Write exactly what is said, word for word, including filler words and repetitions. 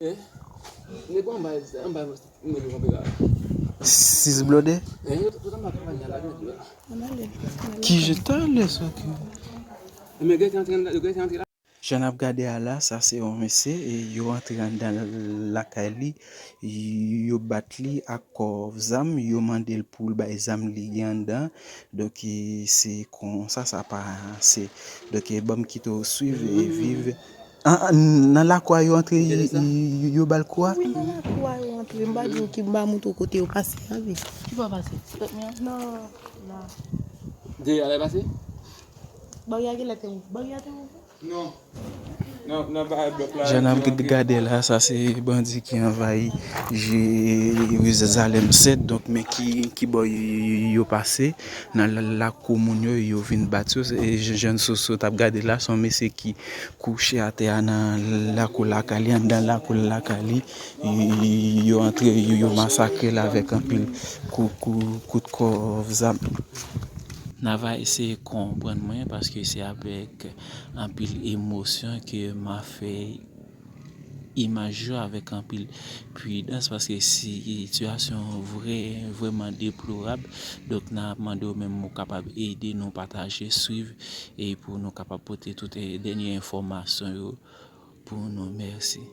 Nèg anba, anba mwen yo kanpe la. Sis blode? Yo tout anba travay la, yo tout la. Ki je talè sa ki. Men gen ki antre, yo gen ki antre la. Jan n ap gade a la, sa se yon mesye, e yo antre anndan lakay li, yo bat li ak kòv zam, yo mande l pou l bay zam li gen anndan. Donk, e, se konsa sa pase. Donk, e, ban m kite w swiv e viv. An, an, nan lakou a yo antre, yo, yo ba l kou a? Wi, nan lakou a yo antre. M pa di w ki, m pa montre w kote yo pase a, wi. Ki bò pase? Non, non. Dèyè a pase? Barye a genlè te ouvri. Barye a te ouvri. Non. Nan, nan bagay blòk la. Jan n ap gade la, sa se bandi ki anvayi Jerizalèm sèt. Donk, men ki, ki bò yo pase nan lakou moun yo, yo vin bat yo. E jan n sot ap gade la, se yon mesye ki kouche atè a nan lakou lakay li, anndan lakou lakay li. Yo antre, yo, yo masakre l avèk anpil kou, kou, kout kòv zam. N a va eseye konprann mwen, paske se avèk anpil emosyon ke m a fè imaj yo avèk anpil pridans, paske sitiyasyon vrè, vrèman deplorab. Donk, n a mande w menm ou kapab ede nou pataje, swiv, e pou nou kapab pote tout, e, dènye enfòmasyon yo pou nou. Mèsi.